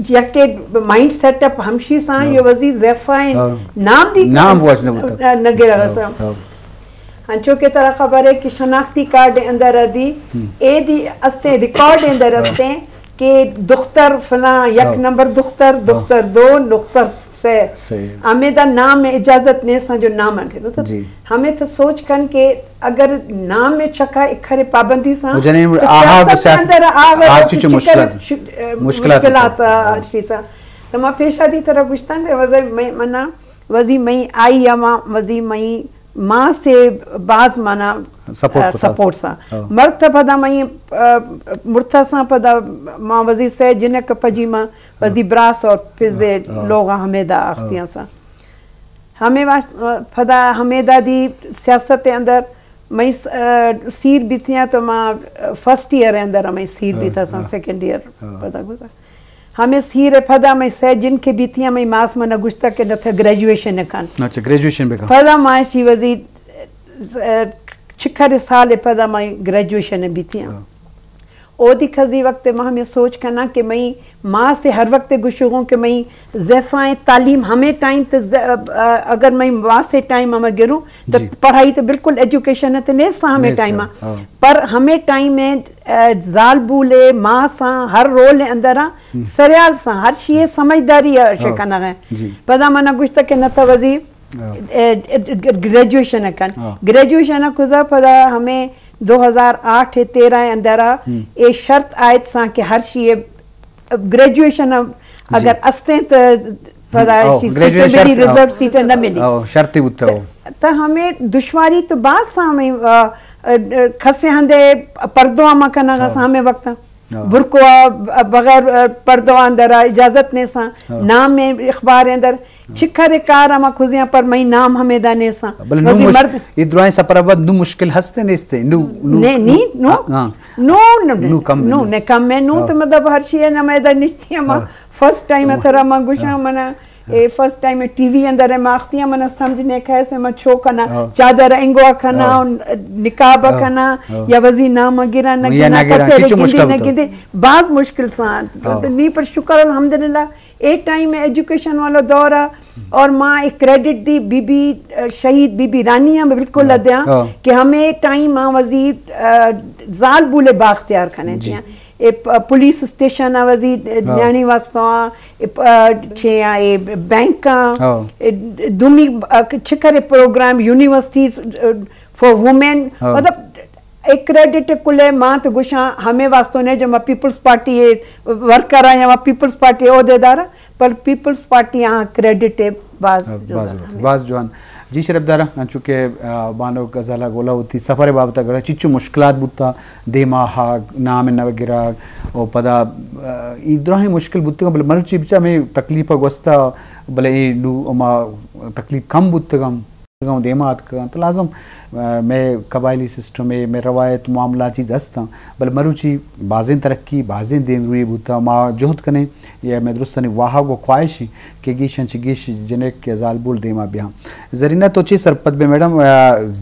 یکے mind set up ہمشی سان، ہاں۔ یہ وزی زیفائیں ہاں۔ نام دی نام واش نہ بوتا۔ نہ گرا ہاں، سان۔ ہاں۔ انچو کہ ترا خبر ہے کہ شناختی کارڈ اندر دی، ہم۔ اے دی استے، ریکارڈ اندر ہاں۔ استے کہ دختر فلاں، یک ہاں۔ نمبر دختر، ہاں۔ دختر دو، دختر سے۔ صحیح۔ ہمیں دا نام اجازت نہیں سان جو نام انگے۔ تو جی۔ ہمیں تو سوچ کن کہ اگر نام میں چکا اکھرے پابندی سان، وہ جنے تو آہا سیاست سیاست اندر آغا آ تو چیچو چکر مشکلات۔ شو-، اے، مشکلات مشکلات ہوتا۔ آ، ہاں۔ چیزا۔ تو ما پیشا دی طرح گشتن دے وزی میں منا، وزی میں آئی اما، وزی میں ماں سے باز منا، سپورٹ اے، کتا۔ سپورٹ سا۔ ہاں۔ مرد تا پدا میں، اے، مرتا سا پدا ما وزی سے جنک پجی ما وزی براس اور پزے ہاں۔ لوگا ہمیں دا ہاں۔ اختیاں سا۔ ہمیں واس-، پدا ہمیں دا دی سیاست اندر میں س-، اے، سیر بیتیاں تو ما فرسٹ ایئر اندر ہمیں سیر ہاں، بیتا سا، ہاں۔ سیکنڈ ایئر ہاں۔ پدا گزا۔ ہمیں سیر پدا میں سے جن کے بیتیاں میں ماس من گشتا کہ نہ تھا گریجویشن کن۔ اچھا، گریجویشن بکن۔ پدا ما چی وزی، اے، چکر سال پدا میں گریجویشن بیتیاں۔ ہاں۔ او دی کھزی وقت ما ہمیں سوچ کنا کہ میں ماں سے ہر وقت گشگوں کہ میں زیفائیں تعلیم ہمیں ٹائم تے ز-، اگر میں ماں سے ٹائم ہمیں گروں تو جی۔ پڑھائی تو بالکل ایجوکیشن تے نہیں سا ہمیں نیست ٹائم ہے، آ۔ ہاں۔ پر ہمیں ٹائم میں، اے، زال بولے ماں سا ہر رول اندر آ، ہم۔ سریال سا ہر شیء سمجھداری ہے، ہاں۔ شکنگ ہے۔ جی۔ پدا منا گشتا کہ نہ توزی ہاں۔ اے، اے، گریجویشن کن۔ ہاں۔ گریجویشن کزا پدا ہمیں دو ہزار آٹھ تیرہ اندرا ہم۔ اے شرط آیت سان کہ ہر شی گریجویشن جی۔ اگر استیں تو پدا ہاں، شی گریجویشن سیٹ ملی، شرط، ریزرو سیٹ نہ ملی۔ ہاں، شرطی بوتا ہو۔ تو ہمیں دشواری تو باز سا ہمیں، آ، آ، کسے ہندے پردو ہم کنگا ہاں۔ سا ہمیں وقت ہاں۔ برقع بغیر پردو اندر اجازت نیساں۔ ہاں۔ نام میں اخبار اندر چکر کار ہما کھزیاں پر مئی نام ہمیں دا نیساں۔ بلے نو وزی مش-، مرد یہ درائیں سفر بعد نو مشکل ہستے نیستے؟ نو، نو، نے، نی، نو۔ ہاں۔ نو، نو، نو کم نو، ہے۔ نے کم ہے، نو ہاں۔ تو مطلب ہر شی ہے نا میں دا نشتی ہما۔ ہاں۔ فرسٹ ٹائم ہاں۔ ترا ما گوشاں ہاں۔ منا اے فرسٹ ٹائم ٹی وی اندر ہے، ما اختیاں منا سمجھ نے کھے سے ما چھو کنا، ہاں۔ چادر انگوا کنا، ہاں۔ نقاب ہاں۔ کنا، ہاں۔ یا وزی نام گرا نہ یا گرا، نہ گرا، کسے چیچو گندی مشکل نہ ہوتا۔ گندی، باز مشکل سان۔ ہاں۔ نی پر شکر الحمدللہ، اے ٹائم ایجوکیشن والا دور ہے، اور ما ایک کریڈٹ دی بی بی، اے، شہید بی بی رانی ہم بالکل ہاں۔ دیاں ہاں۔ کہ ہمیں ٹائم ما وزی، اے، زال بولے باختیار کنے جی۔ دیاں۔ اے پ-، پولیس اسٹیشن آ وزی، اے، ہاں۔ نیانی واسطہ آ، اے پ-، اے چے آ، اے بینک آ، ہاں۔ اے دومی، اے چکر پروگرام یونیورسٹیز، اے، فار وومن، ہاں۔ مطلب، اے کریڈٹ کلے ما تو گوشاں ہمیں واسطوں نے جو ما پیپلز پارٹی اے ورکر آ یا ما پیپلز پارٹی عہدیدار آ، پر پیپلز پارٹی آ کریڈٹ اے باز ہاں، جو باز زیادہ۔ باز جوان۔ جی شرف دارا، انچو کہ، آ، بانک غزالہ گولا وتی سفر بابت گڑا چچو مشکلات بوتا، دیما ہا نام نہ گرا، او پدا، آ، ای دراہیں مشکل بوتگا، بلے مروچی بچا میں تکلیف گوستا، بلے اے نو ما تکلیف کم بوتگا، دیما آتکگا، تو لازم، آ، میں قبائلی سسٹم ہے، میں روایت معاملہ چیز ہستا، بلے مروچی بازیں ترقی، بازیں دیم روی بوتا، ما جہد کنے، یا میں درستانی واہگ و خواہش ہیں کہ گیشن چہ گیش جنک یا زالبول دیما بیاں۔ زرینہ تو چے سرپد بے میڈم، آ،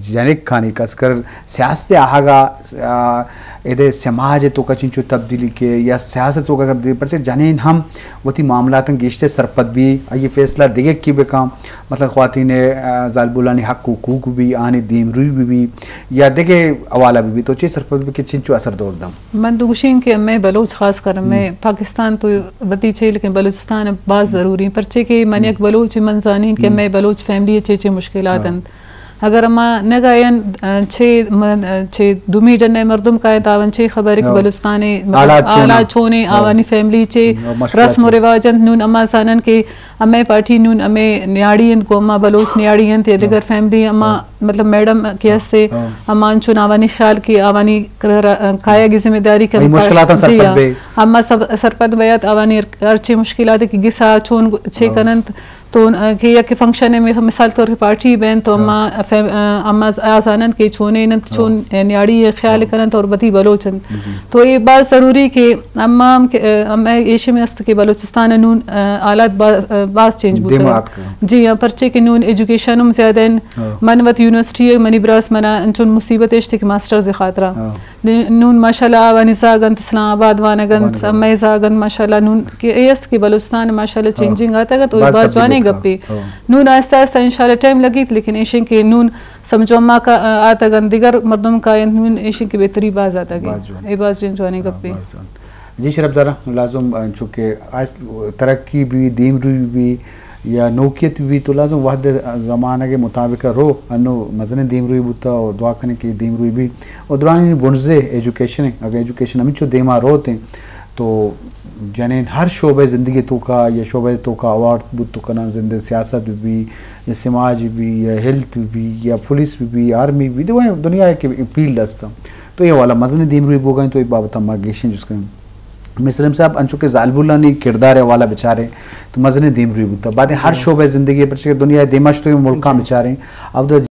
جنک کانی کس کر سیاست آہگا، آ، ادے سماج تو کا چنچو تبدیلی کے یا سیاست تو کا تبدیلی، پرچہ جنین ہم وتی معاملاتاں گیشتے سرپد بھی، یہ فیصلہ دیگه کی بکام، مطلب خواتین، آ، زالبولانی حق و حقوق بھی، آنی دیم روی بھی، بھی، یا دیگه حوالہ بھی، بھی تو چے سرپد بے کہ چنچو اثر دور دم؟ من تو گوشیں کہ مئے بلوچ خاص کر مئے ہم۔ پاکستان تو وتی چے، لیکن بلوچستان باز ضروری، پرچے کہ من ہم۔ یک بلوچ من زانین کہ ہم۔ مئے بلوچ فیملی چے چے مشکلات ہاں۔ انت۔ اگر ما نگاین، آ، چے من، آ، چے دومی ڈنے مردم کائے تاون چے خبر کہ ہاں۔ بلوچستان مطلب حالات چونا۔ حالات چونے، ہاں۔ آوانی فیملی چے ہم، مشکلات رسم و چے۔ رواج انت۔ نون اما زانن کہ ہمے پارٹی نون ہمے نیاڑی انت، گوں ہما بلوچ نیاڑی انت یا ہاں۔ دگر فیملی ہما ہاں۔ مطلب میڈم کہ ہاں۔ ہستے ہاں۔ ہما انچو آوانی خیال کہ آوانی کر-، کایگی ذمہ داری کہ آئی ہم مشکلاتاں جی سرپد ہاں۔ بے۔ ہما سب سرپد بیات آوانی ہر-، ہرچی مشکلات کہ گسا چون چے ہاں۔ کننت تو، آ، کہ یک فنکشن میں مثال طور پہ پارٹی بین تو ہاں۔ ہما فیم-، آ، ہما ز-، آ زاننت کہ چونے انت ہاں۔ چون نیاڑی خیال ہاں۔ کننت اور وتی بلوچ انت۔ جی۔ تو یہ باز ضروری کہ اما ہم کہ، آ، ہم ایشی میں است کہ بلوچستان نون، آ، حالات باز، آ، باز چینج بوتگ۔ دیما آتکگ۔ جی ہاں، پرچے کہ نون ایجوکیشن ہم زیادہ ہیں۔ ہاں۔ من وت یونیورسٹی ہے، منی براس منا انچون مصیبت اشتے کہ ماسٹرز خاطرہ۔ ہاں۔ نون ماشاءاللہ آوانی زاگ انت، اسلام آباد وانگ انت، مئے زاگ انت ماشاءاللہ۔ نون کہ اے است کہ بلوچستان ماشاءاللہ چینجنگ آتگ انت، او باز جوانیں گپے۔ نون آہستہ آہستہ انشاءاللہ ٹائم لگیت، لیکن ایشیں کہ نون سمجھ ما کا آتگ انت، دیگر مردم کاینت، نون ایشیں کہ بہتری باز آتگ انت۔ اے باز جوانیں گپے۔ جی شرف دارا، لازم انچو کہ ترقی بی، دیمروی بی، یا نوکیت بی، تو لازم وہد زمانگ مطابق رو۔ انو مزنیں دیمروی بوتا و دعا کنیں کہ دیمروی بی۔ و درانی بنزے ایجوکیشن ہے، اگر ایجوکیشن ہمینچو دیما روت ہیں تو جنین ہر شعبہ زندگی توکا یا شعبہ توکا اوارت بوت تو کنن، زند سیاست بی یا سماج بی یا ہیلتھ بی یا پولیس بی، آرمی بی، دنیا کے فیلڈ ہستا۔ تو یہ والا مزنیں دیمروی بوگا ہیں، تو یہ بابت ما گیشیں جس کریں۔ مسلم صاحب، انچو کہ زالبولانی کردار حوالہ بچارے تو مزنیں دیمروی بوتا۔ بعد ہر شعبہ زندگی، پرچہ کہ دنیا دیماش تو ملکاں بچاریں، اب